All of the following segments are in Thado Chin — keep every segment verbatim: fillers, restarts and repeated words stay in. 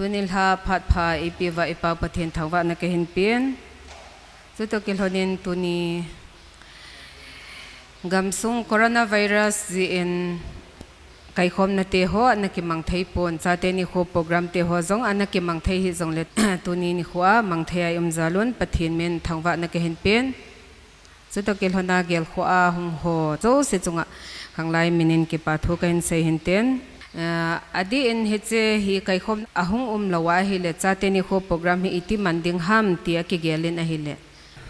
Tuni lha phat pha eipeuva i Pa Pathen thangvahna kahin pen. Chutoh kilhonin tuni gamsung coronavirus jeh in kaikhomna te ho ana kimang thei pon, chate nikho program te ho jong ana kimang thei hih jongle tuni nikho a mang thei a i um jal un Pathen min thangvahna kahin pen. Chutoh kilhona gelkhoa hung ho jouse chunga khanglai minin kipa thu kahin sei hin tin. Eh, adeh in hiche hi kaikhom ahung um lou ahile, chate nikho program hi iti man ding ham tia kigel in ahile,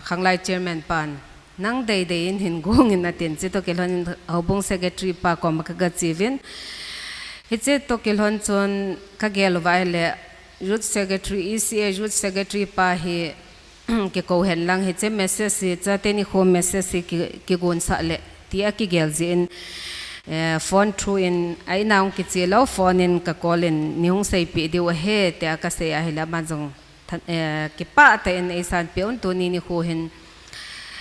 khanglai chairman pan, nang deidei in hin gong in atin, chutoh kilhonin houbung secretary pa koma kaga cheuvin. Hiche toh kilhon chun kagel uva ahile, youth secretary, E C A youth secretary pa hi kikou hen lang, hiche message hi, chate nikho message hi ki, kigonsah le, tia kigel jeh in, eh, phone through in, a in a hung kiche lou, phone in ka call in, nei hung seipeh diu ahi, tia kasei ahile, aman jong tha-, eh, kipah tah in eisanpeh un, tuni nikho hin,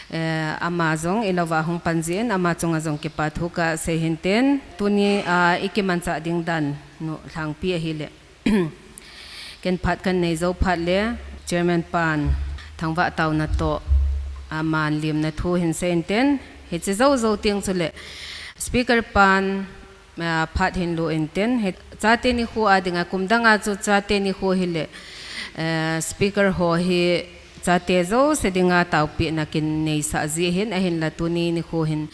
eh, ama jong ilouva hung pan jeh in, ama chunga jong kipa thu kasei hin tin, tuni a i kimanchah ding dan nu lhangpi ahile. Ken phat kanei jou phat le, chairman pan thangvah taona toh, aman lemna thu hin sei in tin, hiche jou jou teng chule, speaker pan, ah, phat hin lo in tin, hi chate nikho a dinga, kum danga chu chate nikho hile, eh, speaker ho hi, chate jouse dinga taopehna kin neisah jeh hin, ahinla tuni nikho hin,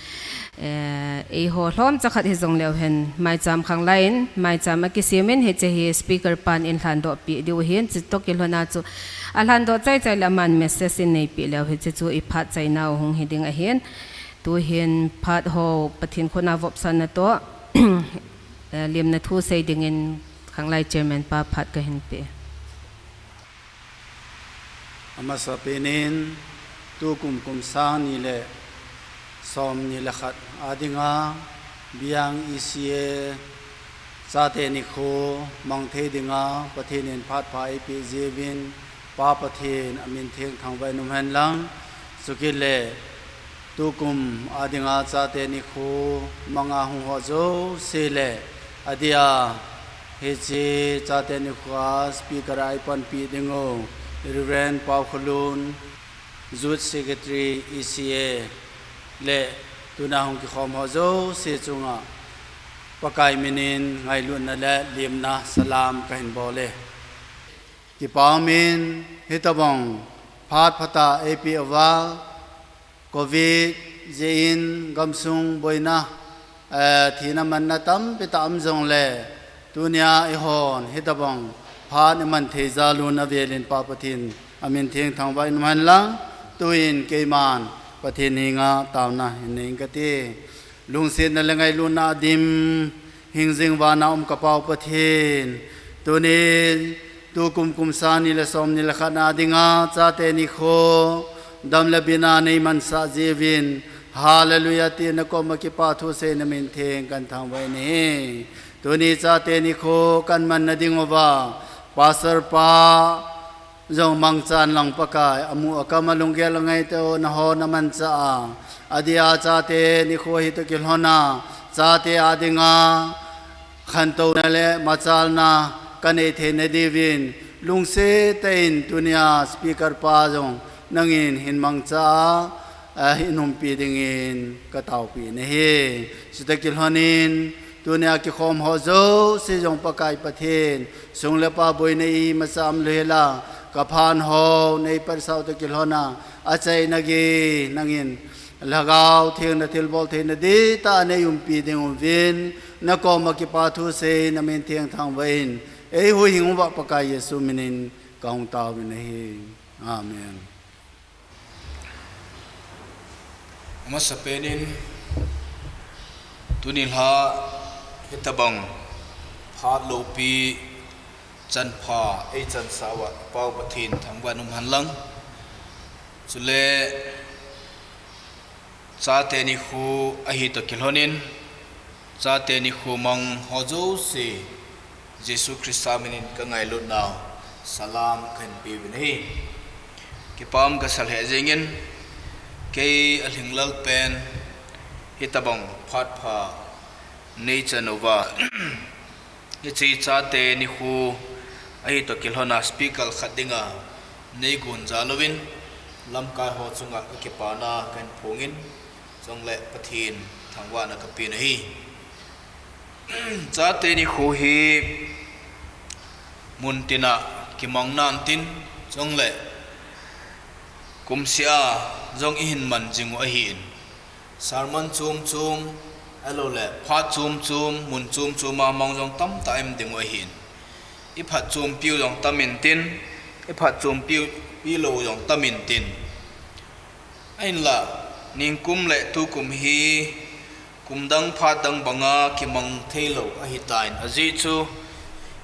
eh, eiho lhomcha khat hijongleu hen, maicham khanglai in, maicham akisem in, hiche hi speaker pan eilhandoh peh diu ahin, chutoh kilhona chu alhandoh chaichai le aman message in neipeh leu, hiche chu i phat chaina u hung hi ding ahin, tuhin phat ho Pathen khut a vopsahna toh, eh, lemna thu sei dingin khanglai chairman pa phat kahin pe. Amasapen in, tukum kum sang ni le som ni le khat a dinga, Biang E C A chate nikho mang thei dinga, Pathen in phat pha eipeh jeh uvin, Pa Pathen amin theng thangvah in um hen lang, chukit le, tukum a dinga chate nikho manga hung ho jouse le, adeh a, hiche chate nikho a speaker a eipanpi ding u, Reverend Paokholun, Youth Secretary E C A le, tuna hung kikhom ho jouse chunga, Pakai minin ngailutna le lemna salam kahin bol e. Kipa umin, hitobang phat phatah eipeh uva, Covid jeh in gamsung boina, eh, thina manna tampi tah um jongle, tunia eihon hitobang phat iman thei jal un avelin Pa Pathen amin theng thangvah in um hen lang, tuin keiman Pathen henga taona hin nei inge kati. Lungsetna le ngailutna a dim, hingjing vana um ka Pau Pathen, tuni tukum kum sang ni le som ni le khat na dinga chate nikho dam le bitna neimansah jeh uvin, Hallelujah ti nakoma kipa thu sei namin theng kahin thangvah in ahi. Tuni chate nikho kahin manna ding uva, Pastor pa jong mangchan lang Pakai, amu akam a lunggel angaito naho namanchah a, adeh a chate nikho hitoh kilhona, chate a dinga khantouna le machalna kanei theina diuvin, lungset tah in tunia speaker pa jong nangin hin mangcha a, ahin umpi dingin kataopi nahi. Chutoh kilhonin, tunia kikhom ho jouse jong Pakai Pathen, sum le pai boina imacha umlou hel a, kaphat ho neipatsah u toh kilhona, achaina gei nangin Lhagao Theng na thilbol theina dihtah a neiumpi ding uvin, nakoma kipa thu sei namin theng thangvah in, eihuhhing uva Pakai Jesu minin kahung taovin ahi. Amen. Amasapen in, tuni lha hitobang phat loupi chanpha eichansah uva Pau Pathen thangvah in um hen lang. Chule, chate nikho ahitoh kilhonin, chate nikho mang ho jouse, Jesu Christa minin kangailutnau salam kahin peuvin ahi. Kipah um kasa lheh jengin, kei Alhinglal pen hitobang phat pha neichan uva, hiche chate nikho Ahi toh kilhona speaker khat dinga neigon jal uvin lamkai ho chunga kakipana kahin phongin, chule Pathen thangvahna kapen ahi. Chate nikho hi muntina kimang nan tin, chule kumsea jong ihin man jing u ahin. Sermon chom chom, ahilouleh phat chom chom, mun chom choma mang jong tamtah im ding u ahin. Iphatchompiu jong tam intin, iphatchompiu, pilou jong tam intin. Ahinla, ningkum le tukum hi, kum dang phat dang banga kimang theilou ahitan. Ajeh chu,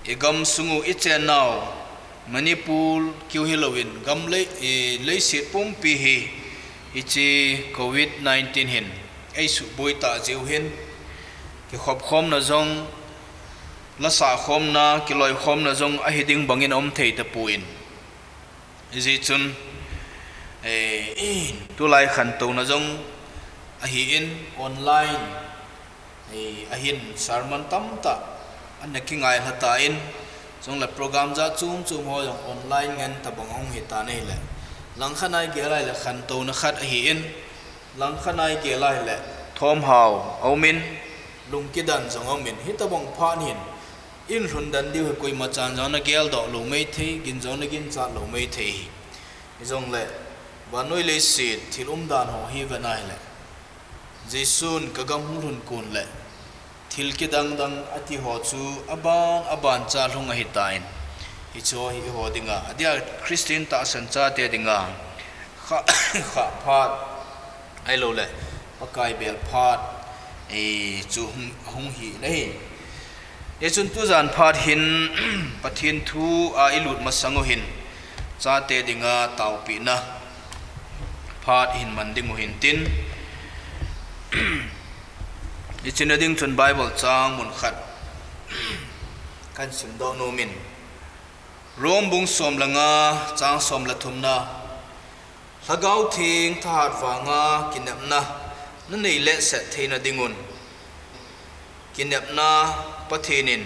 igam sungu ichennau, Manipur kiu hilouvin gam lei, eh, leiset pumpi hi, hiche covid nineteen hin eisuboi tah jeh u hin, kikhopkhomna jong, lasah khomna, kiloikhomna jong ahi ding bangin aum thei tapon. Hijeh chun, eh, tulai khantouna jong ahin online, eh, ahin sermon tamtah ana kingailha tan, chule program jat chom chom ho jong online ngen tabang ahung hitan ahile. Langkhat a igel ahile khantouna khat ahin, langkhat a igel ahile thomhao aumin, lungkidan jong aumin, hitabang phat hin, inlhun den diu hi koimachan jong ana geldoh lou maithei, gin jong ana ginchat lou maithei hi. Hijongle, vannoi leiset thil umdan ho hi vet ahile, Jesun kagam hung lhun kon le, thil kidang dang ati ho chu aban, abancha lhung ahitan. Hicheho hi eiho dinga, adia Christian tahsan chate dinga, kha, khah phat, ahiloule, Pakai bel phat, eh, chu hung, hung hi ahi. Hichun tujan phat hin, Pathen thu a ilut masang u hin, chate dinga taopehna phat ihin man ding u hintin, ichena ding chun Bible chang mun khat kahin simdoh nomin. Rome bung som le nga, chang som le thumna. Lhagao Theng thahat vanga kinepna nanei lehset theina dingun, kinepna Pathen in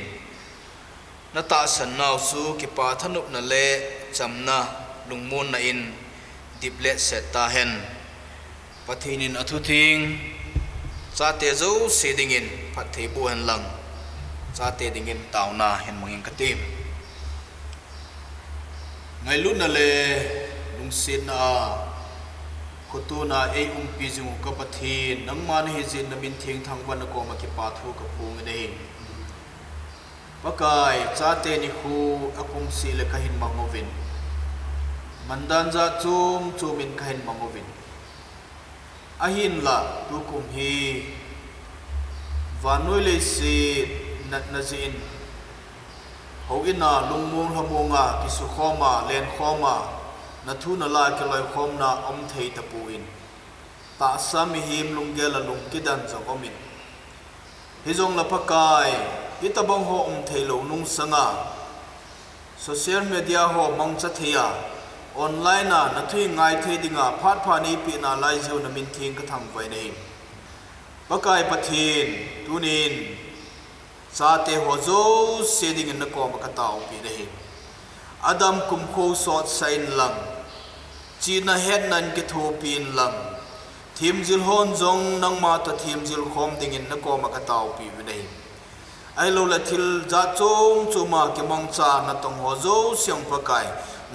natahsan nau chu kipa thanopna le chamna lungmonna in dip lehset tahen. Pathen in athutheng chate jouse dingin phatthei boh hen lang, chate dingin taona hin mangin kati. Ngailutna le lungsetna a khotona eiumpi jing u ka Pathen, nangma nahi jeh in namin theng thangvah in nakoma kipa thu kaphongin ahi. Pakai, chate nikho akum seh le kahin mang uvin, mandan jat chom chom in kahin mang uvin. Ahinla, tukum hi vannoi leiset natna jeh in, houin a lungmong lhamonga kisukhoma, lenkhoma, nathu nala kiloikhomna aum thei tapon, tahsa mihem lunggel a lungkidan jong umin. Hijongle Pakai, hitobang ho um theilou nungsanga, social media ho mangcha thei a, online a nathu ngai thei dinga phat pha neipeh nalai jeh u namin theng kathangvah in ahi. Pakai Pathen, tunin chate ho jouse dingin nakoma kataopeh in ahi. Adam kumkho sotsah in lang, chihna hetnan kithopi in lang, themjil hon jong nangma toh themjil khom dingin nakoma kataopeh uvin ahi. Ahiloule thil jat chom choma kimangcha natong ho jouse jong Pakai,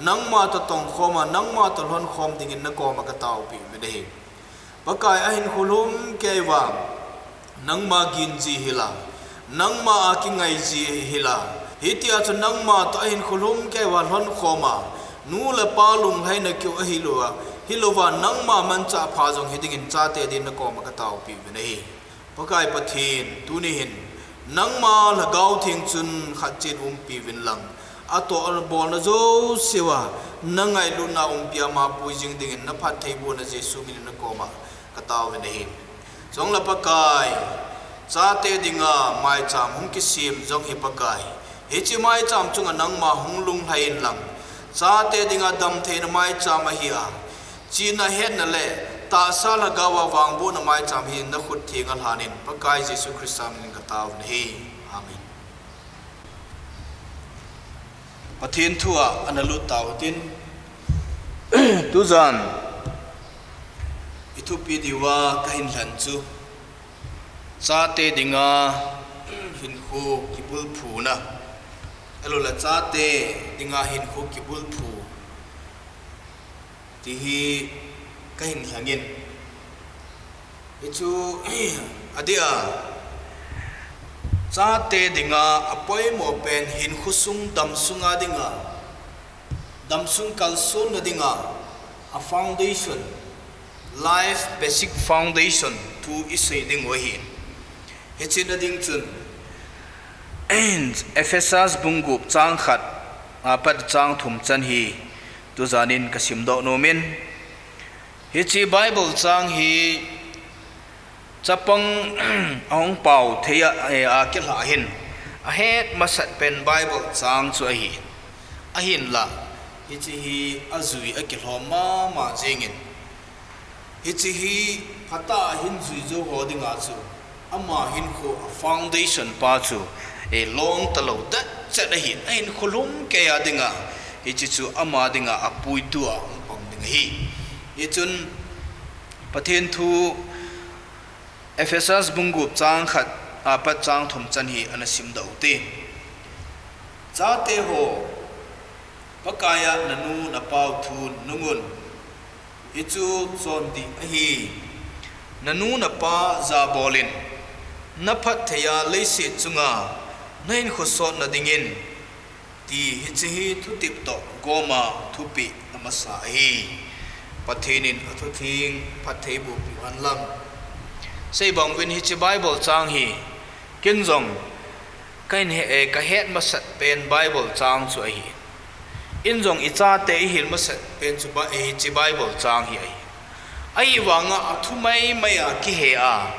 nangma toh tongkhoma, nangma toh lhonkhom dingin nakoma kataopeh uvin ahi. Pakai, ahinkho lhumkeiuva nangma gin ji hila, nangma a kingai ji hila, hitia chu nangma toh ahinkho lhumkeiuva lhonkhoma, nu le pa lunglhaina keu ahilouva, hilouva nangma manchah pha jong hidingin chate din nakoma kataopeh uvin ahi. Pakai Pathen, tuni hin nangma Lhagao Theng chun khatchen umpi uvin lang, atoh abolna jouseuva nangailutna umpia mapui jing dingin naphattheibohna Jesu minin nakoma kataovin ahi. Chule Pakai, chate dinga maicham hung kisem jong hi Pakai, hiche maicham chunga nangma hung lunglhai inlang, chate dinga damtheina maicham ahia, chihna hetna le tahsa lhagaova vangbohna maicham hi nakhut thenga lhanin, Pakai Jesu Christa minin kataovin ahi. Amen. Pathen thu a ana lut tau tin, tujan i thupi diuva ka hin lhen chu, chate dinga hinkho kibulphuna, ahilouleh chate dinga hinkho kibulphu, ti hi ka hin lhangin. Hichu, adeh a, chate dinga apoimo pen hinkho sung damsunga dinga, damsung kalsonna dinga, a foundation, life basic foundation thu i sei diu ahi. Hiche na ding chun, Ephesus bung gup chang khat, apat chang thum chan hi, tujanin ka simdoh nomin. Hiche Bible chang hi chapang ahung pao thei a, eh, a kilhah hin, ahet masat pen Bible chang chu ahi. Ahinla, hiche hi ajui akilhom mama jingin. Hiche hi phatah a hin jui jou ho dinga chu, ama hinkho a foundation pa chu, eh, long talou tah chet ahin, ahinkho lhumkeiya dinga, hiche chu ama dinga apuitu a hung pang ding ahi. Hichun Pathen thu Ephesus bung gup chang khat, apat chang thum chan hi ana simdoh ute. Chate ho, Pakaiya nanu napau thu nungun. Hichu chondih ahi. Nanu napa jabolin, naphattheiya leiset chunga nahinkho sotna dingin, ti hiche hi thutep toh goma thupeh amasa ahi. Pathen in athutheng phattheiboh peh hen lang. Seibang uvin hiche Bible chang hi, ken jong kahin he, eh, kahet masat pen Bible chang chu ahi. Ken jong ichate ihil masat pen chu ba, eh, hiche Bible chang hi ahi. Ahivanga athu maimai a kihe a,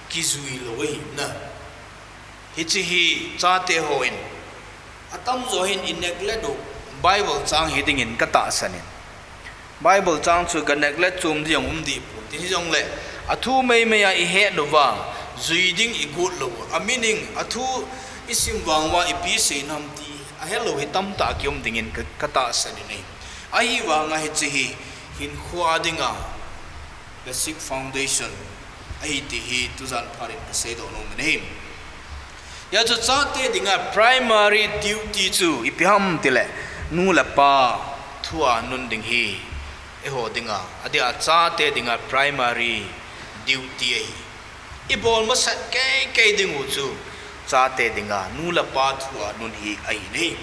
kijui lou ahi na. Hiche hi chate hon atamjo hin i neglect u Bible chang hi dingin katahsan in. Bible chang chu ka neglect chom ding jong um deh pon. Ti hijongle, athu maimai a ihet louva, jui ding igot lou. A meaning, athu isim vang uva ipi asei nam ti ahelou hi tamtah kium dingin ka, katahsan in ahi. Ahivanga hiche hi hinkho a dinga basic foundation ahi ti hi tujan phat in kaseidoh nom in ahi. Hijeh chun chate dinga primary duty chu ipi ham tile, nu le pa thu a nun ding hi eiho dinga, adeh a chate dinga primary duty ahi. Ibol masat keikei diu chu chate dinga nu le pa thu a nun hi ahi.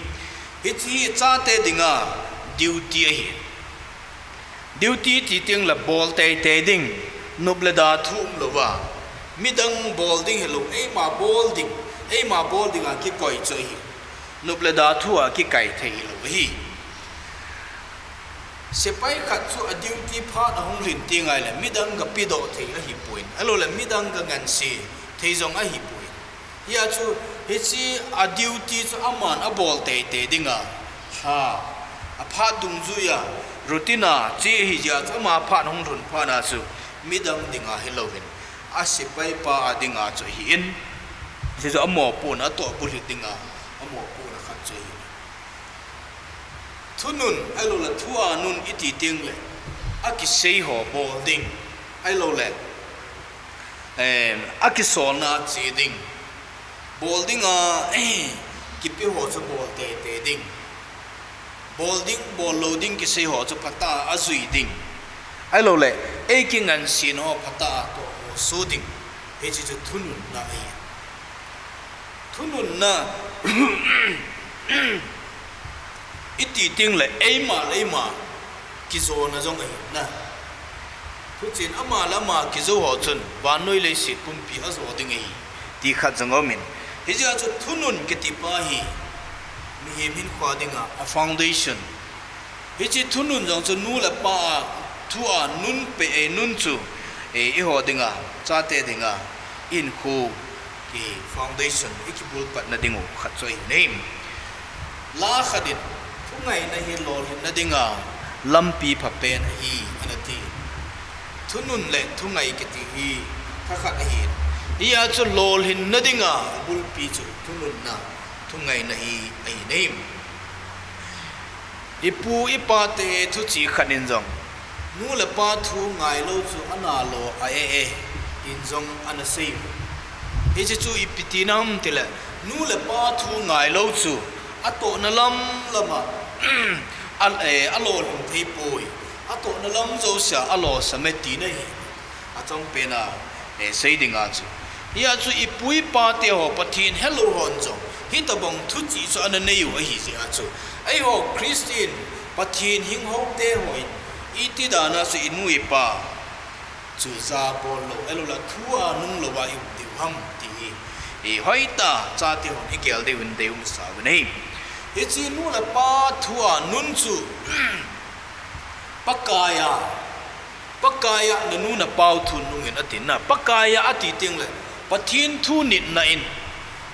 Hiche hi chate dinga duty ahi. Duty ti tengle bol teitei ding, nop le da thu umlouva, midang bol ding hilou, eima bol ding, eima bol dinga kikoi chu ahi. Nop le da thu a kikai thei hilou ahi. Sepai khat chu a duty phat ahung lhin teng ahile midang gapedoh thei ahipoi. Ahilouleh midang ganganse thei jong ahipoi. Hijeh chun, hiche a duty chu aman abol teitei dinga, lha, aphat dungjuiya, routine a, hiche hijeh chun ama phat hung lhun phat a chu, midang dinga hilouvin, asepai pa a dinga chu ahin, hiche chu amopohna, atohbulhit dinga, amopohna khat chu ahin. Thunun, ahilouleh thu a nun iti tengle, akisei ho bol ding, ahilouleh, eh, akisolna che ding, bol dinga, eh, kipe ho chu bol teitei ding, bol ding, bol lou ding kisei ho chu phatah a ajui ding, ahilouleh, eikingansena ho phatah a tohso ding, hiche chu thununna ahi. Thununna iti tengle eima le eima kijona jong ahi na. Thuchen ama le ama kijou ho chun vannoi leiset pumpi ajo ding ahi, ti khat jong aumin. Hijeh chun thunun kitipa hi mihem hinkho a dinga a foundation. Hiche thunun jong chu nu le pa a thu a nun pe, eh, nun chu, eh, eiho dinga, chate dinga, hinkho, eh, foundation, ikibulpatna diu khat chu ahi. La khat in, thungaina hi lolhinna dinga lampi phapen ahi, ana ti. Thunun le thungai kiti hi thakhat ahi. Hijeh chun lolhinna dinga bulpi chu thununna, thungaina hi ahi. Ipu ipa te thuchih khat in jong, nu le pa thu ngailou chu ana lo a e e, in jong ana sei. Hiche chu ipi tina ham tile, nu le pa thu ngailou chu atohna lam lama a, eh, alolhing thei poi. Atohna lam jousea alosam e tina ahi. Achom pena, eh, sei dinga chu. Hia chu ipu ipa te ho Pathen helou hon jong hitobang thuchih chu ana nei u ahi jeh a chu. Eiho Christian Pathen hing hou te hon iti dana chu inu ipa chu jabol lou, ahilouleh thu a nung louva i um diu ham ti hi, i hoitah chate hon i gel diu in deium sa u ahi. Hiche nu le pa thu a nun chu Pakai a, Pakai a na nu na pau thu nungin atina. Pakai a ati tengle, Pathen thu nitna in,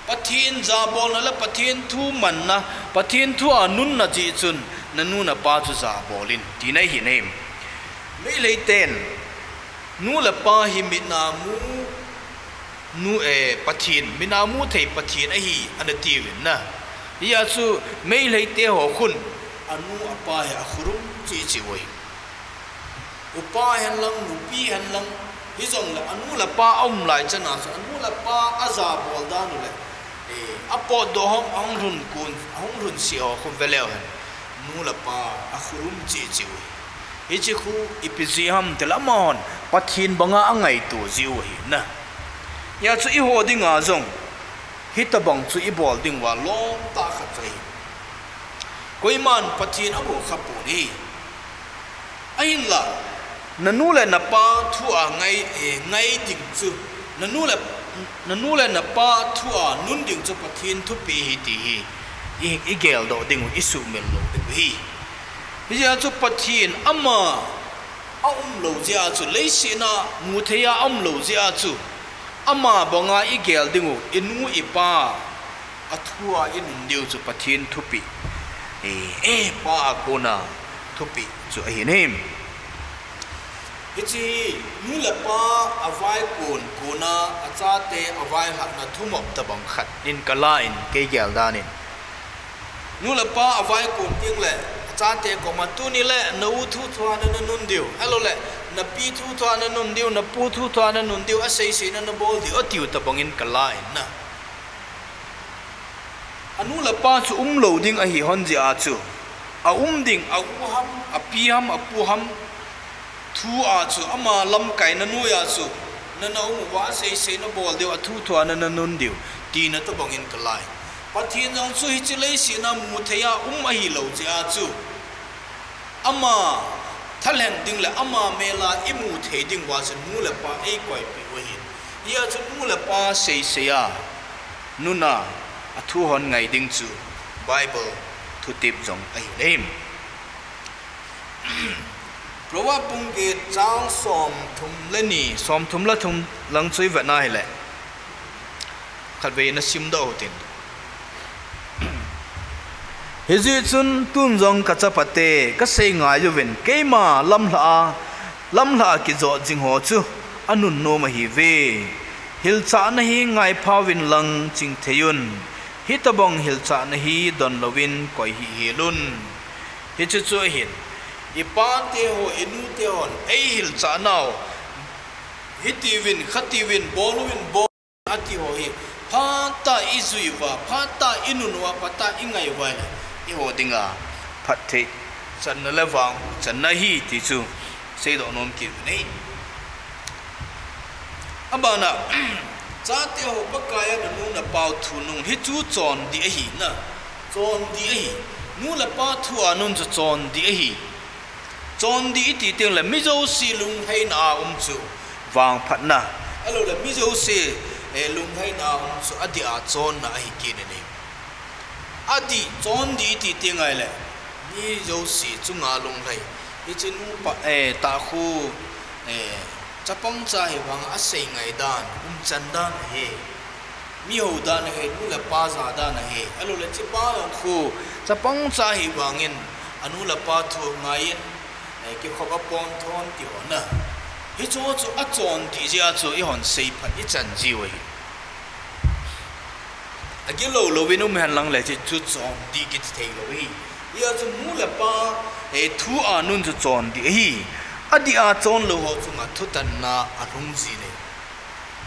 Pathen jabolna le Pathen thu manna, Pathen thu a nunna jeh chun na nu na pa chu jabol in tina ahi. Meitei ten nu le pa hi mit a mu, nu, eh, Pathen, mit a mu thei Pathen ahi ana tiuvin na. Hia chu Meitei te ho khun anu apa hi akhurum cheh cheh uve. Upa hen lang, nupi hen lang, hijongle anu le pa aum lai chana chu anu le pa ajabol dan u le, eh, apotdoh hom, ahung lhun kun, ahung lhun seh ho khu veleu hen, nu le pa akhurum cheh cheh uve. Hiche khu ipi jeh ham tile amahon Pathen banga angaito jeh u ahi na. Hia chu eiho dinga jong hitobang chu ibol diuva lom tah khat chu ahi. Koiman Pathen amu kha poi. Ahinla, na nu le na pa thu a ngai, eh, ngai ding chu, na nu le, na nu le na pa thu a nun ding chu Pathen thupeh ahi ti hi i, i geldoh diu, i sumil lou diu ahi. Hijeh a chu Pathen ama aum lou jeh a chu, leiset a mu thei a aum lou jeh a chu, ama banga i gel diu, i nu i pa a thu a i nun diu chu Pathen thupeh, eh, eh, pa a kona thupeh chu ahi. Hiche nu le pa avaikon kona achate availhahna thumop tobang khat in kala in kei gel dan in. Nu le pa avaikon tengle, achate koma tuni le na u thu thua na, na nun diu, ahilouleh na pi thu thua na nun diu, na pu thu thua na nun diu, asei sei na na bol diu, atiu tobang in kala in na. Anu le pa chu um lou ding ahi hon jeh a chu, aum ding, a u ham, a pi ham, a pu ham, thu a chu ama lamkaina noiya chu, na na um uva asei sei na bol diu, a thu thua na na nun diu, tina tobang in kala in. Pathen jong chu hiche leiset a mu thei a um ahi lou jeh a chu, ama thalheng ding le ama mel a i mu thei diuva chu nu le pa eikoipeh u ahi. Hia chu nu le pa sei sei a, nun a, a thu hon ngai ding chu Bible thutep jong ahi. Proverb bung get chang somthum le ni, somthum le thum lang chu i vet na hile, khatvei na simdoh u tin. Hijeh chun tun jong ka chapate, ka sei ngai uvin, keima lamlhah a, lamlhah a kijot jing ho chu anunnom ahiuve. Hilchahna hi ngaipha uvin lang chingthei un. Hitobang hilchahna hi donlouvin koi hih hel un. Hiche chu ahin, i pate ho, i nute hon eihilchah nau, hitiuvin, khatiuvin, bol uvin, bol ati ho hi, phatah i jui uva, phatah i nun uva, phatah i ngai uva le, eiho dinga phatthei channa le vangboh channa ahi ti chu seidoh nom kit u ahi. Abana, chate ho, Pakai a na nu na pau thu nung, hichu chondih ahi na, chondih ahi. Nu le pa thu a nun chu chondih ahi. Chondih i ti tengle mi jouse lunglhaina a um chu vangphatna, ahilouleh mi jouse, eh, lunglhaina a um chu adih a chonna ahi kit in ahi. Adih, chondih i ti teng ahile, mi jouse chunga lunglhai. Hiche nupa, eh, tah khu, eh, chapang cha hi vang asei ngai dan, umchan dan ahi. Mi hou dan ahi, nu le pa ja dan ahi. Ahilouleh hiche pa jong khu, chapang cha hi vangin, anu le pa thu ngaiyin, eh, kikhop a pon thon ti ho na. Hiche chu achondih jeh a chu eihon seiphat ichan jiu ahi. Agilou louvin um hen lang le hiche chu chondih kiti thei lou ahi. Hia chu nu le pa, eh, thu a nun chu chondih ahi. Adih a chonlou ho chunga thutanna alhung jin ahi.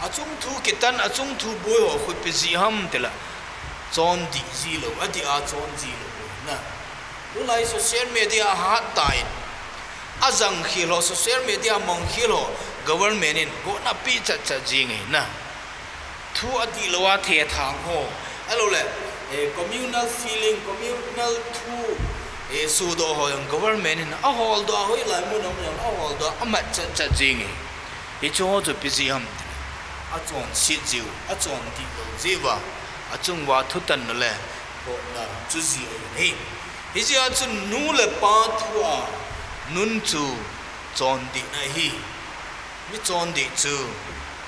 Achung thu kitan, achung thu boi ho khu ipi jeh ham tile, chondih jilou, adih a chon jilou na. Tulai social media ahat tan, ajang khel ho, social media mong khel ho, government in gotna pe chat chat jing ahi na. Thu adihlou a thethang ho, ahilouleh, eh, communal feeling, communal thu, eh, sodoh ho jong government in aholdoh a, hoilai mun a jong aholdoh a, amat chat chat jing ahi. Hiche ho chu ipi jeh ham tile, achonset jiu, achondih lou jeh uva, achung uva thutanna le gotna chu ji ahi. Hijeh a chu nu le pa thu a nun chu chondihna ahi. Mi chondih chu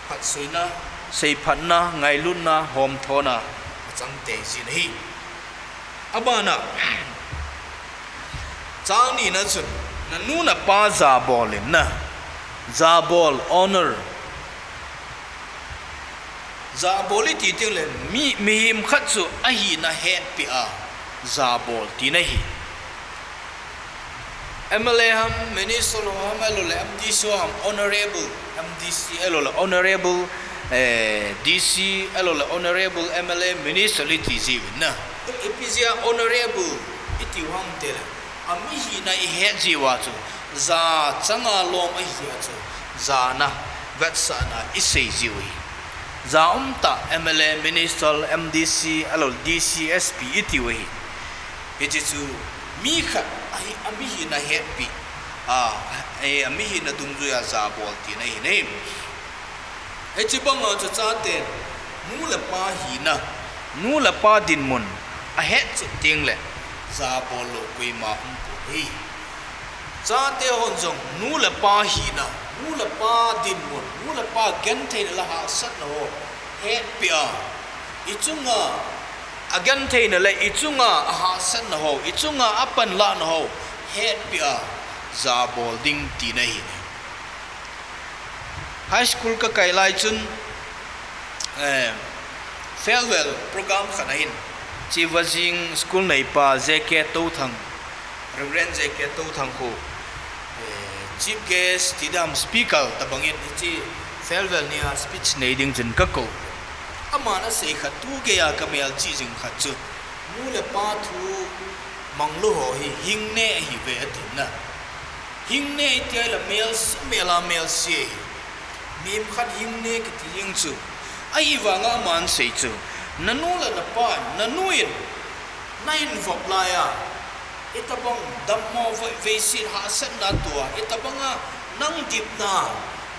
phatsoina, seiphatna, ngailutna, homthona achang tei jin ahi. Abana, chang nina chun, nanu napa jabol in na, jabol, honor. Jabol iti tengle, mi, mihem khat chu ahina hetpeh a jabol tina ahi. M L A ham, minister ho ham, ahilouleh M D C ho ham, honorable M D C, ahilouleh honorable, eh, D C, ahilouleh honorable M L A, minister iti jiuvin na. Ipi jeh a honorable itiu ham tile, amihina ihet jiuva chu, ja changa lom ahijeh a chu, jana, vetsahna isei jiu ahi. Ja umtah M L A, minister, M D C, ahilouleh D C, S P itiu ahi. Hiche chu mi khat ahi, amihina hetpeh a, eh, amihina dungjuia jabol tina ahi ne. Hiche banga chu chaten nu le pa hina, nu le pa dinmun ahetchet tengle jabol lou koima umpoi. Chate hon jong nu le pa hina, nu le pa dinmun, nu le pa gentheina le hahsatna ho hetpeh a, ichunga agentheina le ichunga ahahsatna ho, ichunga apanlahna ho hetpeh a jabol ding tina ahi. High school kakai lai chun, eh, farewell program khat ahin, hiche Vajing school neipa J K Touthang, Reverend J K Touthang khu, eh, chief guest tidam speaker tobangin hiche farewell nia speech nei ding chun kakou. Aman asei khat tu geiya kamelchih jing khat chu, nu le pa thu manglou ho hi hingne ahiuve atin na. Hingne iti ahile melse, mel a melse ahi. Mihem khat hingne kiti jeng chu, ahivanga aman asei chu, nanu le napa, nanu in nahin vop laiya, itobang dammo, veiset, hahsatna atoh a, itobanga nang dipna,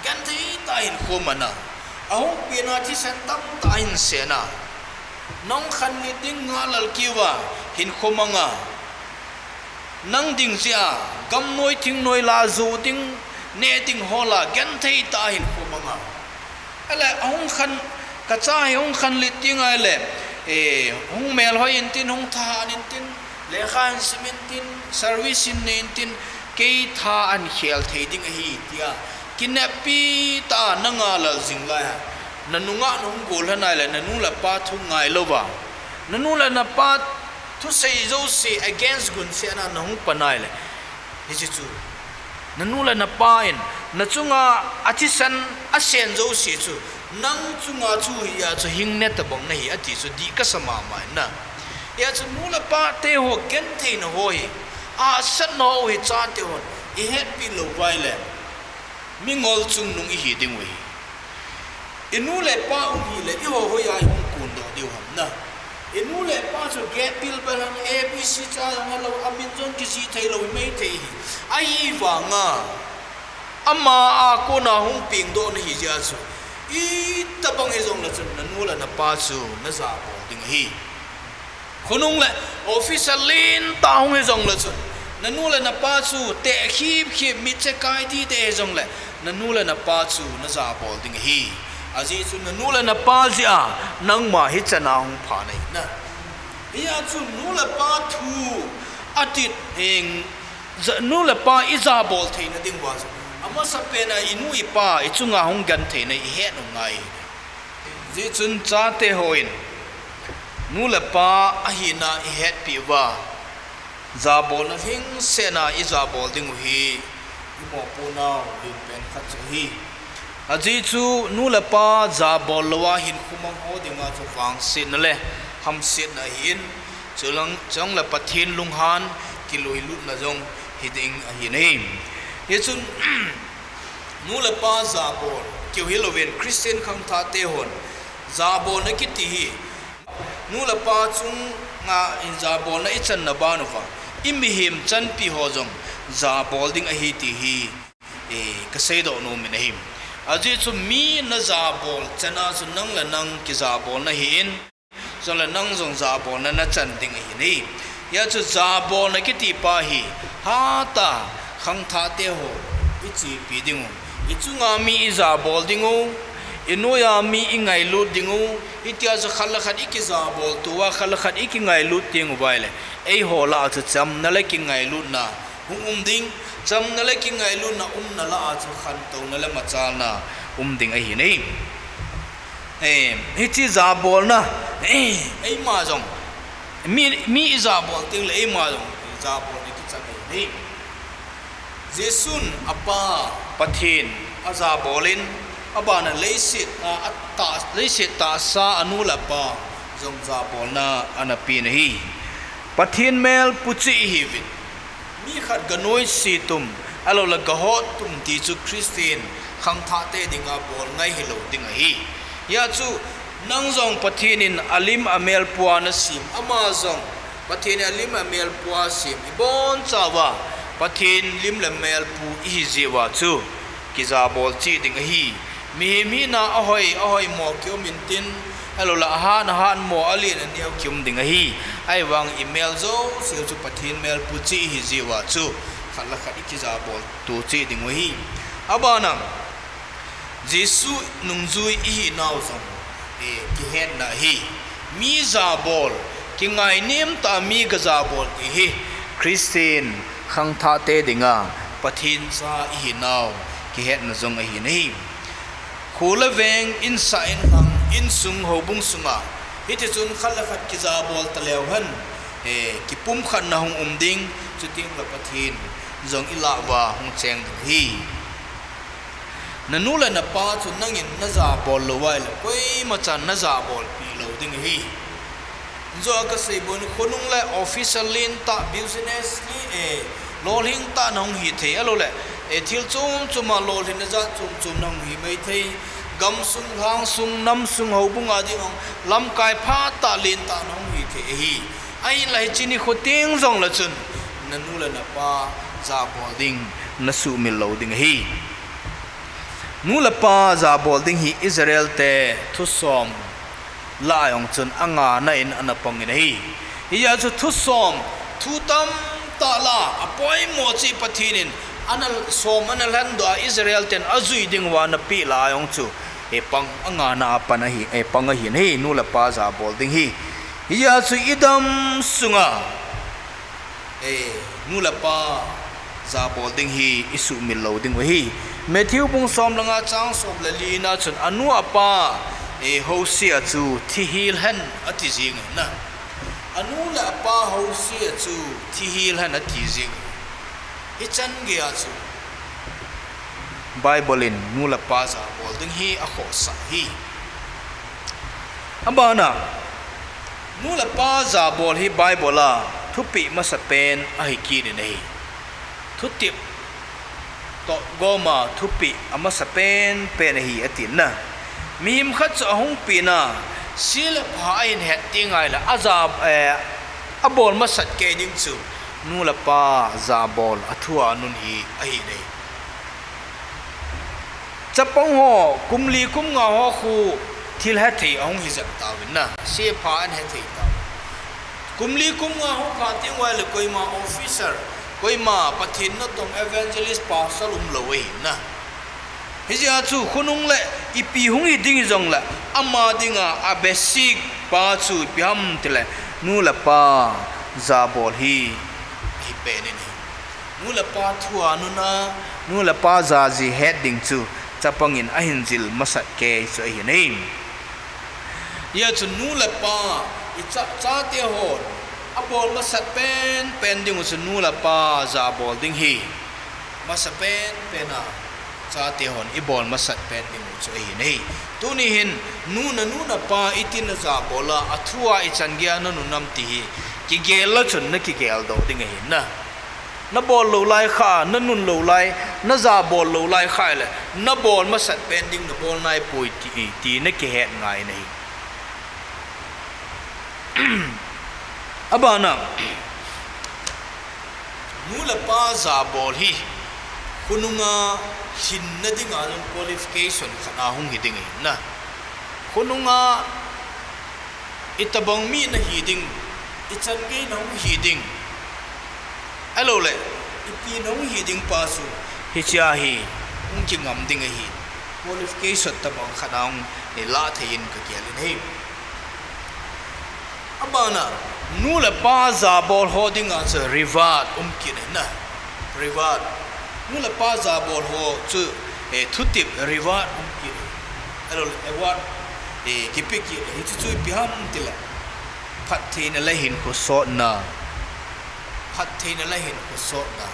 genthei tah a hinkho mana, ahung penna thisan tamtah ahin sena, nahung khanlet ding ngahlel keuva hinkho manga, nang ding jeh a gamnoi thingnoi la jo ding, neh ding ho la genthei tah a hinkho manga, ahile ahung khan, kacha hi hung khanlet ding ahile, eh, hung melhoi intin, hung thahat intin, lekha hin sim intin, service hin nei intin, kei tha ahin khel thei ding ahi tia kineppi tah a na ngahlel jing laiya, nanunga nahung gollhang ahile, nanu le pa thu ngailouva, nanu le napa thusei jouse against gunsetna nahung pan ahile, hiche chu nanu le napa in nachunga athisan asen jouse chu nang chunga chu hia chu hingne tobang nahi ati chu dih kasa mama in na. Hia chu nu le pa teho gentheina ho hi, ahahsatna ho hi chatehon ihetpi louva ahile, mingol chungnung ihi dingu ahi. Inu le pa um hile, eiho hoiya ihung kondoh diu ham na. Inu le pa chu gate pilbel ham, A B C cha jong hilou, amin jong kijih theilou, himai thei hi. Ahivanga, ama a kona hung pengdoh nahi jeh a chu, itobang hijongle chun nanu le napa chu najabol ding ahi. Khonung le officer lentah hung hijongle chun, nanu le napa chu tehkhip khip, mitche kai dide hijongle, nanu le napa chu najabol ding ahi. Ajeh chu nanu le napa jeh a nangma hichan a hung pha nahi na. Hia chu nu le pa thu ati heng, ja-, nu le pa ijabol theina dinguva chu, amasapen a inu ipa ichunga hung gentheina ihet u ngai. Hijeh chun chate hon nu le pa ahina ihetpeh uva, Jabolna lhingsetna i jabol ding u hi i mopohnau limpen khat chu ahi. Ajeh chu nu le pa jabol louva hinkho mang ho dinga chu vangsetna le hamsetna ahin, chulang, chulang le Pathen lunghan kiloilutna jong hiding ahi nahi. Hichun nu le pa jabol keu hilouvin Christian khangthah te hon jabolna kiti hi nu le pa chunga in jabolna i channa ban uva i mihem chanpi ho jong jabol ding ahi ti hi, eh, ka seidoh nom in ahi. Ajeh chu mi na jabol chana chu nang le nang kijabolna ahin, jong le nang jong jabolna na chan ding ahi nahi. Hia chu jabolna kiti pa hi hatah khangthah te ho i chepi ding u, i chunga mi i jabol ding u, i noiya mi i ngailut ding u, hitia chu khat le khat i kijabol tou a, khat le khat i kingailut ding u vai le, eiho lah a chu chamna le kingailutna hung um ding, chamna le kingailutna umna lah a chu khantouna le machalna um ding ahi nahi. Eh, hiche jabolna, eh, eima jong, mi, mi i jabol teng le eima jong jabol ni kichat ahi nahi. Jesun apa Pathen ajabol in, abana leiset a, ata, leiset tahsa anu le apa jong jabolna ana pen ahi. Pathen mel puchi ihiuvin. Mi khat ga noise tum, ahilouleh ga hot tum ti chu Christian khangthah te dinga bol ngai hilou ding ahi. Hia chu nang jong Pathen in alim amel pua na sem, ama jong Pathen in alim amel pua sem, i bonchauva Pathen lim le mel pu ihi jeh uva chu kijabol cheh ding ahi. Mihem hina ahoi, ahoimo kium intin, ahilouleh ahat, ahatmo, alen, aneo kium ding ahi. Ahivang i mel jouse chu Pathen mel puchi ihi jeh uva chu khat le khat i kijabol to cheh ding u ahi. Abana, Jesu nungjui ihinau jong, eh, kihetna ahi. Mi jabol, kingainem tah a mi ga jabol ti hi Christian khangthah te dinga Pathen cha ihinau kihetna jong ahi nahi. Kho le veng, insah inlhang, insung houbung sunga hitichun khat le khat kijabol taleu hen, eh, kipumkhatna hung um ding, chuteng le Pathen jong i lah uva hung cheng ding ahi. Na nu le na pa chu nangin na jabol lou uva ahile koima chan na jabolpi lou ding ahi. Hijeh a ka sei bou in khonung le officer lentah, business li, eh, lolhing tah na hung hi thei, ahilouleh, eh, thil chom chom a lolhinna jat chom chom na hung hi mai thei, gamsung, lhangsung, namsung, houbung a ding hung lamkai phatah lentah na hung hi thei ahi. Ahinla hiche nikho teng jong le chun na nu le na pa jabol ding na sumil lou ding ahi. Nu le pa jabol ding hi Israel te thusom lah a jong chun angana in ana pang in ahi. Hijeh a chu thusom, thu tamtah lah a apoimo cheh Pathen in ana som ana lhendoh a, Israel ten ajui ding uva ana peh lah a jong chu, eh, pang angana a pan ahi, eh, pang ahi nahi, nu le pa jabol ding hi. Hijeh a chu i dam sunga Eh, nu le pa jabol ding hi i sumil lou ding u ahi. Matthew bung som le nga chang som le li na chun anu apa, eh, house a chu thi hel hen ati jing na. Anu le apa house a chu thi hel hen ati jing. Hichan gei a chu Bible in nu le pa jabol ding hi akhohsah ahi. Abana, nu le pa jabol hi Bible a thupeh masapen ahi kit in ahi. Thutep toh gom a thupeh amasapen pen ahi atin na. Mihem khat chu ahung pen a, se le pha ahin het teng ahile, aja, eh, abol masat kei ding chu nu le pa jabol a thu a nun hi ahi nahi. Chapang ho, kum li kum nga ho khu thil hethei ahung hi jep tauvin na, se pha ahin hethei tau. Kum li kum nga ho pha teng uva le koima officer, koima Pathen natong evangelist pastor umlou ahi na. Hijeh a chu khonung le ipi hung hi ding jong le ama dinga abasic pa chu ipi ham tile nu le pa jabol hi ahi pen in ahi. Nu le pa thu a nun a, nu le pa jaji het ding chu chapang in ahin jil masat kei chu ahi nahi. Hijeh a chu nu le pa i cha, chate hon Abol masat penpen ding u chu nu le pa jabol ding hi. Masa penpen a chate hon ibol masat pen ding u chu ahi nei. Tuni hin, nu na nu na pa iti na jabol a, athu a ichan gei a na nun am ti hi kigel a chun na kigel doh ding ahi na. Na bol lou lai kha, na nun lou lai, na jabol lou lai kha le, na bol masat pen ding na bol nai poi ti, ti na kihet ngai nei. Abana, nu le pa jabol hi, khonunga hinna dinga jong qualification khat ahung hi ding ahi na. Khonunga itobang mi na hi ding, ichan gei na hung hi ding. Ahilou le, ipi na hung hi ding pa chu, hichea hi, hung kingam ding ahi. Qualification tobang khat ahung, eh, lah thei in kagel in ahi. Abana, nu le pa jabol ho dinga chu reward um kit ahi na. Reward. Nu le pa jabol ho chu, eh, thutep reward um kit ahi. Ahilou le award, eh, kipe kit ahi. Hichu chu ipi ham ti le, phattheina le hinkho sotna. Phattheina le hinkho sotna.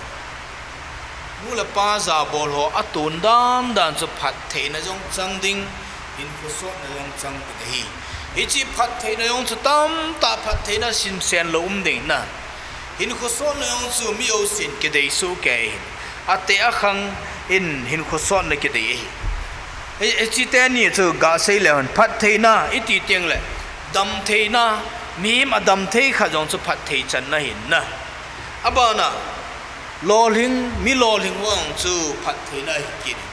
Nu le pa jabol ho aton dan dan chu phattheina jong chang ding, hinkho sotna jong chang ding ahi. Hiche phattheina jong chu tamtah phattheina simsen lou um ding na. Hinkho sotna jong chu mi jousen kidei soh kei hin. Ateh akhang in hinkho sotna kidei ahi. Hi, hiche teni chu gasei le hon phattheina iti teng le damtheina, mihem adam thei khat jong chu phatthei channa ahi na. Abana, lolhing, mi lolhing ho jong chu phattheina ahi kit in.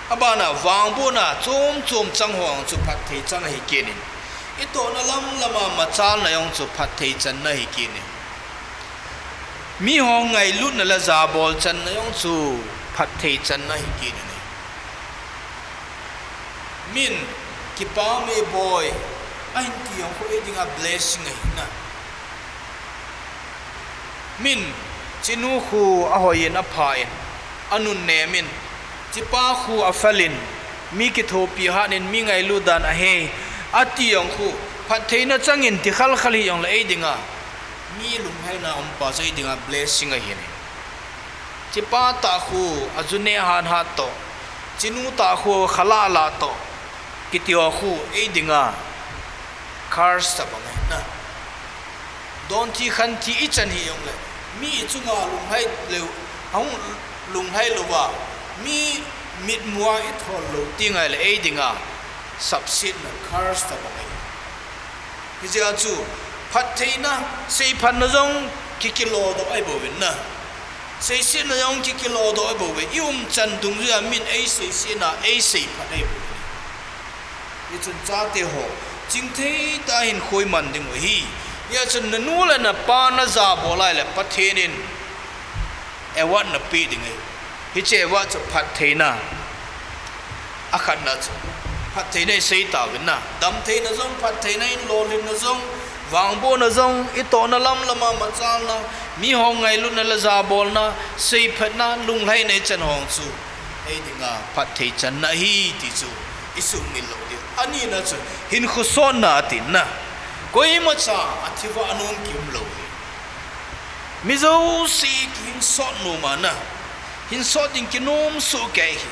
Abana, vangbohna chom chom chang ho jong chu phatthei chang ahi kit in. Itohna lam lama machalna jong chu phatthei channa ahi kit in. Miho ngailutna le jabol channa jong chu phatthei channa ahi kit in. Min, kipah e boi, ahin ti jong khu ei dinga blessing ahi na. Min, chinu khu ahoi in apha in, anun nem in, chipa khu afel in, mi kithopi hat in, mi ngailut dan ahi, ati jong khu, phattheina chang in ti khalkhal hi jong le ei dinga, mi lunglhaina um pa chu ei dinga blessing ahi ne. Chipa tah khu aju neh hat hat toh, chinu tah khu khala la toh, kiti ho khu ei dinga curse tobang ahi na. Donthi khanthi ichan hi jong le, mi chunga lunglhai lou, ahung lunglhai louva, mi mitmua ithol lou ti ngai le ei dinga, sapsetna curse tobang ahi. Hijeh a chu, phattheina, seiphatna jong kikilo doh ahi bouvin na. Seisetna jong kikilo doh ahi bouve. I umchan dungjuia min ei seisetna, ei seiphat ahi bouve. Hichun chate ho, chingthei tah in hinkho iman ding u ahi. Hijeh chun nanu le napa najabol lai le Pathen in award napeh ding ahi. Hiche award chu phattheina. Akhatna chu, phattheina isei tauvin na. Damtheina jong, phattheina in lolhinna jong, vangbohna jong, itohna lam lama machalna, miho ngailutna le jabolna, seiphatna, lunglhaina ichan ho chu, ei dinga phatthei channa ahi ti chu, isumil lou diu. Anina chu, hinkho sotna atina. Koimacha athi vah nom kium lou hi. Mi jouse kihinsot nom ana. Hinsot ding kinom soh kei hi.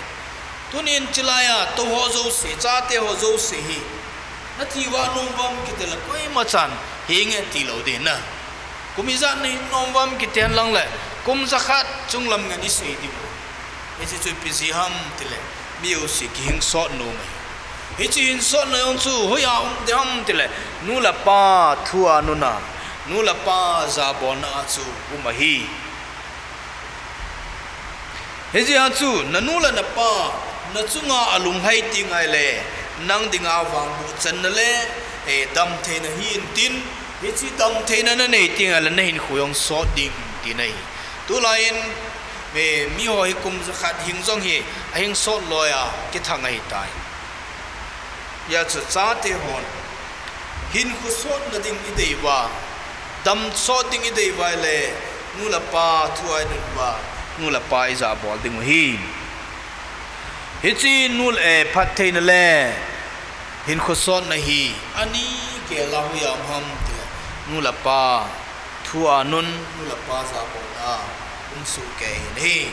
Tunin chilai a, tou ho jouse, chate ho jouse hi. Nathi vah nom uvam kiti le koimachan, henge tilou ding na. Kum ijat nahin nom uvam kiti henlang le, kum jakhat chunglam ngen isei diu. Hiche chu ipi jeh ham tile, mi jouse kihinsot nom ahi. Hiche hinsotna jong chu, hoiya um ding ham tile, nu le pa thu a nuna, nu le pa jabolna a chu um ahi. Hijeh a chu, nanu le napa, nachunga alunglhai teng ahile, nang dinga vangboh channa le, eh, damtheina hi intin, hiche damtheina nanei teng ahile, nahinkho jong sot ding tina ahi. Tulai in, eh, miho hi kum jakhat hing jong hi, ahinsot loi a, kithang ahitai. Hijeh a chu chate hon, hinkho sotna ding idei uva, dam sot ding idei uva ahile, nu le pa thu a inun uva, nu le pa ijabol ding u ahi. Hiche nu le, eh, phattheina le hinkho sotna hi, ani gel a hoiya um ham tile, nu le pa thu a nun, nu le pa jabolna um sohkei ahi.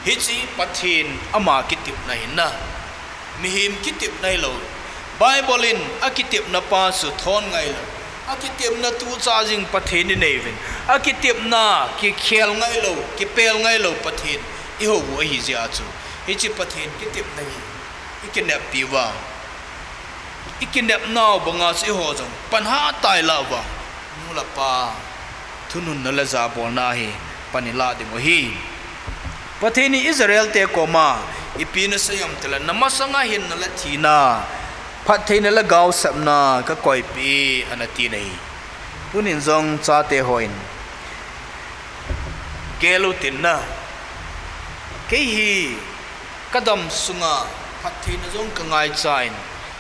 Hiche Pathen ama kitepna ahi na. Mihem kitepna hilou. Bible in akitepna pa chu thon ngailou. Akitepna tucha jing Pathen inei uvin. Akitepna kikhel ngailou, kipel ngailou Pathen ihou u ahi jeh a chu, hiche Pathen kitepna hi ikineppi uva, ikinepnau banga chu eiho jong pan hatah ilah uva, nu le pa thununna le jabolna hi pan ilah ding u ahi. Pathen in Israel te koma ipi anasei em itile, na masanga hinna le thina, phattheina le gaosapna kakoipeh e, anati ahi. Tunin jong chate hon gel utin na, kei hi kadam sunga phattheina jong kangaichan,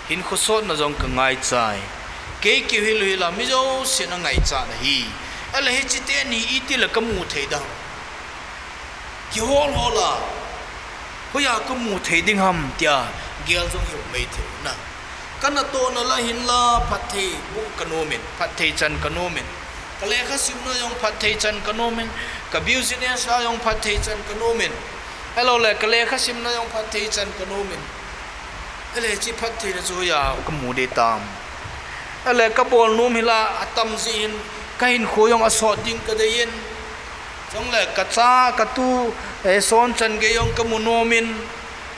hinkho sotna jong kangaichan, kei keu hilou hila mi jousen angaichat ahi. Ahile hiche teni itile kamu thei ding ham? Kihol hol a, hoiya kamu thei ding ham tia gel jong ium maithei u na. Kanatohna la hinla phatthei boh kanomin, phatthei chan kanomin. Kalekha simna jong phatthei chan kanomin. Ka business a jong phatthei chan kanomin. Ahiloule kalekha simna jong phatthei chan kanomin. Ahile hiche phattheina chu hoiya kamu ding ham? Ahile kabol nom hila atam jeh in kahinkho jong asot ding kadei in. Chule kacha, katu, eh, sonchan gei jong kamu nomin.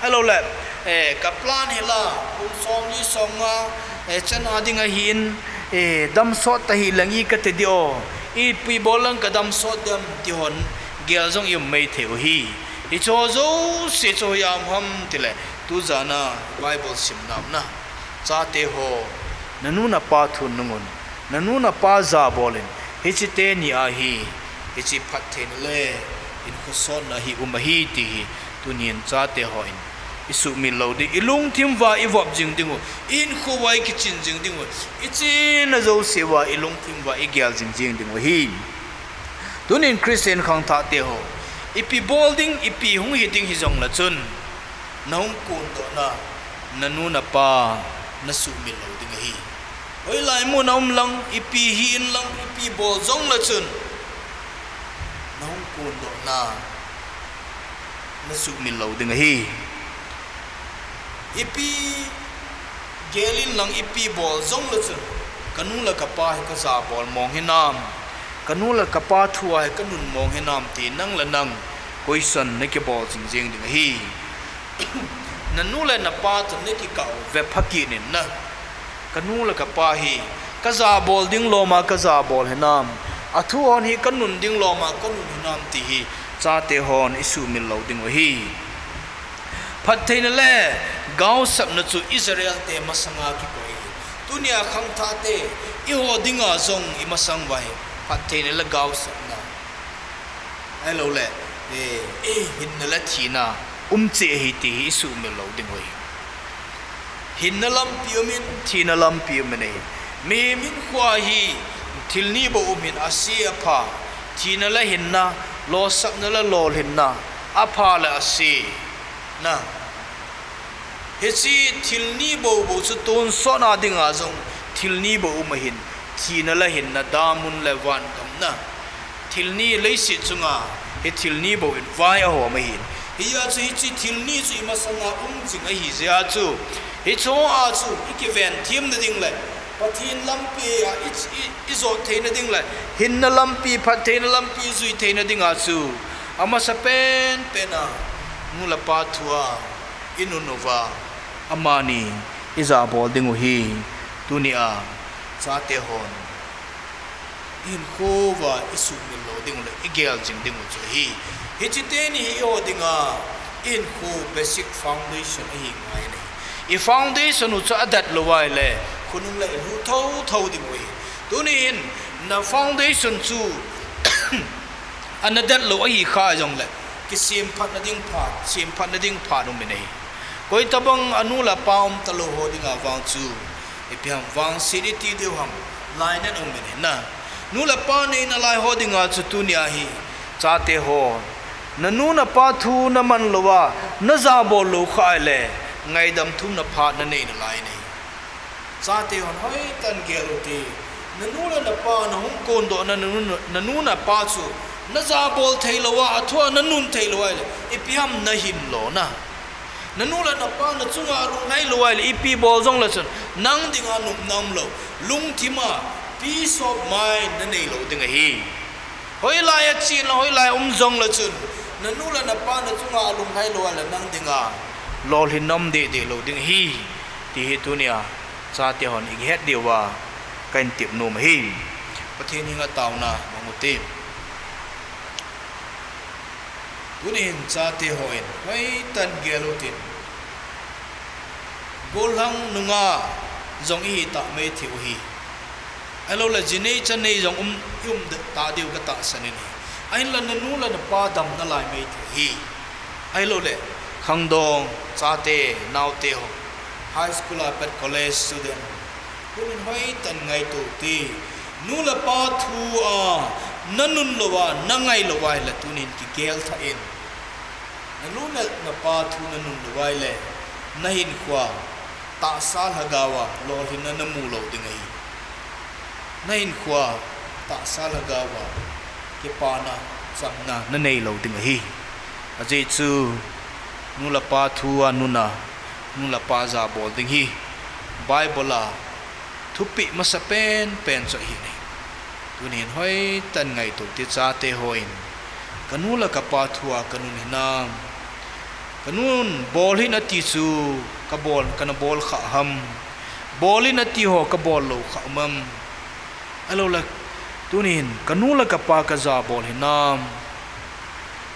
Ahiloule, eh, kaplan hila kum somli somnga, eh, chan a ding ahin, eh, damsot tahih leng i kati ding o. Ipi bol leng kadamsot dem ti hon gel jong ium maithei u ahi. Hicheho jouse chu hoiya um ham tile, tujana Bible simna um na. Chate ho, nanu napa thu nungun, nanu napa jabolin, hiche teni a hi hiche phattheina le hinkho sotna hi um ahi ti hi tunin chate hon isuhmil lou ding, ilungthim uva ivop jing dingu, ihinkho uva ikichin jing dingu, ichena jouse uva ilungthim uva igel jing jing dingu ahi. Tunin Christian khangthah teho, ipi bol ding, ipi hung hiding hijongle chun, nahung kondohna, nanu napa nasuhmil lou ding ahi. Hoilai mun a um lang, ipi hi in lang, ipi bol jongle chun, nahung kondohna nasuhmil lou ding ahi. Ipi gel in lang, ipi bol jongle chun, kanu le kapa hi kajabol mong hinam, kanu le kapa thu a hi kanun mong hinam ti nang le nang question nakibol jing jing ding ahi. Nanu le napa toh nakikah u vepha kit in na, kanu le kapa hi kajabol ding lom a kajabol hinam, athu hon hi kanun ding lom a kanun hinam ti hi chate hon isuhmil lou dingu ahi. Phattheina le gaosapna chu Israel te masanga kikoi ahi. Tunia khangthah te, eiho dinga jong imasang uva hi phattheina le gaosapna, ahiloule, eh, eh, hinna le thina um cheh ahi ti hi isuhmil lou dingu ahi. Hinna lampi umin, thina lampi umin ahi. Mihem hinkhoa hi thil ni bou um in, ase, apha. Thina le hinna, lolsapna le lolhinna, apha le ase, na. Hiche thil ni bou bou chu tonsot na dinga jong thil ni bou um ahin, thina le hinna, damun le vangam na. Thil ni, leiset chunga hi thil ni bou in vai ahom ahin. Hijeh a chu hiche thil ni chu imasanga um jing ahi jeh a chu, hicheho a chu ikiven themna ding le Pathen lampi a i, i, ijot theina ding le hinna lampi, phattheina lampi jui theina dinga chu, amasapen pen a nu le pa thu a inun uva, amani ijabol dingu ahi. Tunia chate hon ihinkho uva isuhmil lou dingu le igel jing dingu chu ahi. Hiche teni hi eiho dinga ihinkho basic foundation ahi ngai ahi. I foundation u chu adat lou uva ahile, khonung le ilut thou thou dingu ahi. Tuni hin na foundation chu ana dat lou ahi kha jongle, kisemphatna ding phat, semphatna ding phat um in ahi. Koitobang anu le apa um talou ho dinga vang chu, ipi ham, vangset iti diu ham, lainat um in ahi na. Nu le pa neina lai ho dinga chu tunia hi, chate ho, nanu napa thu naman louva najabol lou kha ahile, ngaidam thumna phat nanei nalai ahi. Chate hon hoitah in gel ute, Nanu le napa nahung kondohna, nanu, nanu napa chu najabol theilouva, athua nanun theilouva ahile, ipi ham nahin lona. Nanu le napa nachunga lunglhai louva ahile, ipi bol jongle chun, nang dinga nopna umlou, lungthima peace of mind nanei lou ding ahi. Hoilai a chen le hoilai a um jongle chun, nanu le napa nachunga lunglhai louva ahile, nang dinga lolhinna um deh deh lou ding ahi, ti hi tunia chate hon ikihet diuva kahin tep nom ahi. Pathen henga taona mang ute. Tunin chate hon hoitah in gel utin, gollhang nungah jong ihi tah maithei u ahi. Ahilouleh jinei chanei jong um, i um tah diu katahsan in ahi. Ahinla nanu le napa damna lai maithei u ahi. Ahilouleh khangdong chate, naote ho, high school a pat college student, tunin hoitah in ngaito ute. Nu le pa thu a nanun louva, nangai louva ahile tunin kigel thah in. Nanu le napa thu nanun louva ahile, nahinkhoa tahsa lhagaova lolhinna namu lou ding ahi. Nahinkhoa tahsa lhagaova kipana, chamna nanei lou ding ahi. Ajeh chu nu le pa thu a nuna, nu le pa jabol ding hi Bible a thupeh masapen pen chu ahi. Tunin hoitah in ngaito ute chate hon, kanu le kapa thu a kanun hinam? Kanun bol hih in ati chu kabol, kana bol khah ham? Bol in ati ho kabol lou khah um am? Ahilouleh tunin kanu le kapa kajabol hinam?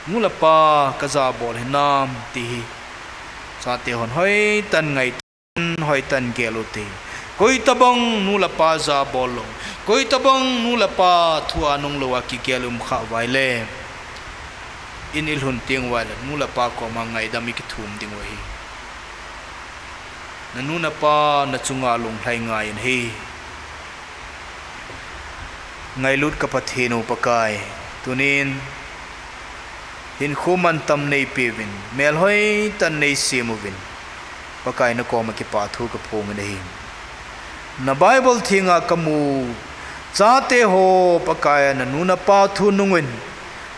Nu le pa kajabol hinam ti hi chate hon hoitah in ngaito, hoitah in gel ute. Koitobang nu le pa jabol lou, koitobang nu le pa thu a nung louva kigel um khah uva ahile, in ilhun teng uva ahile nu le pa koma ngaidam ikithum diu ahi. Nanu napa nachunga lunglhai ngai in ahi. Ngailut ka Pathen u Pakai, tunin hinkho mantam neipeuvin, mel hoitah in neisem uvin, Pakai nakoma kipa thu kaphong in ahi. Na Bible thenga kamu chate ho, Pakai, nanu napa thu nungin,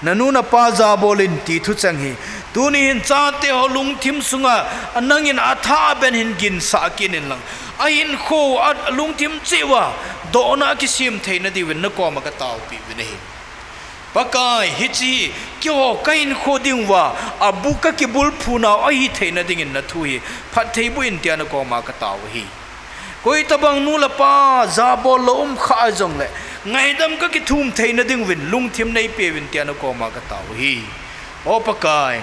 nanu napa jabol in ti thucheng hi tuni hin chate ho lungthim sunga nangin athah ben hin ginsah kit in lang, ahinkho a lungthim cheh uva dohna akisem theina diuvin nakoma kataopi uvin ahi. Pakai, hiche hi keiho kahinkho dinguva abu kakibulphunau ahi theina dingin nathu hi phatthei boh in tia nakoma katao ahi. Koitobang nu le pa jabol lou umkhah jongle, ngaidam kakithum theina dinguvin lungthim neipeuvin tia nakoma katao ahi. O Pakai,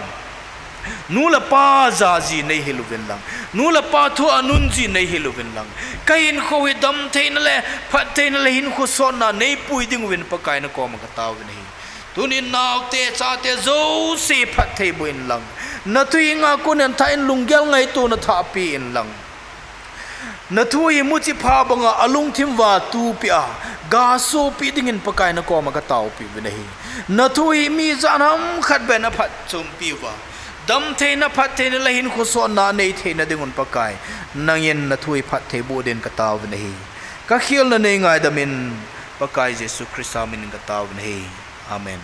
nu le pa ja ji neihil uvin lang, nu le pa thu anun ji neihil uvin lang, kahinkho hi damtheina le phattheina le hinkho sotna neipui dinguvin Pakai nakoma kataovin ahi. Tunin naote chate jouse phatthei boh in lang, nathu hi ngah kon in thah in lunggel ngaitona thahpeh in lang, nathu hi muchi pha banga alungthim uva tupeh a, gasopi dingin Pakai nakoma kataopi uvin ahi. Nathu hi mi jan ham khat ben aphatchompi uva, damtheina, phattheina le hinkho sotna anei theina dingun Pakai, nangin nathu hi phatthei boh din kataovin ahi. Kakhelna neingaidam in, Pakai Jesu Christa minin kataovin ahi. Amen.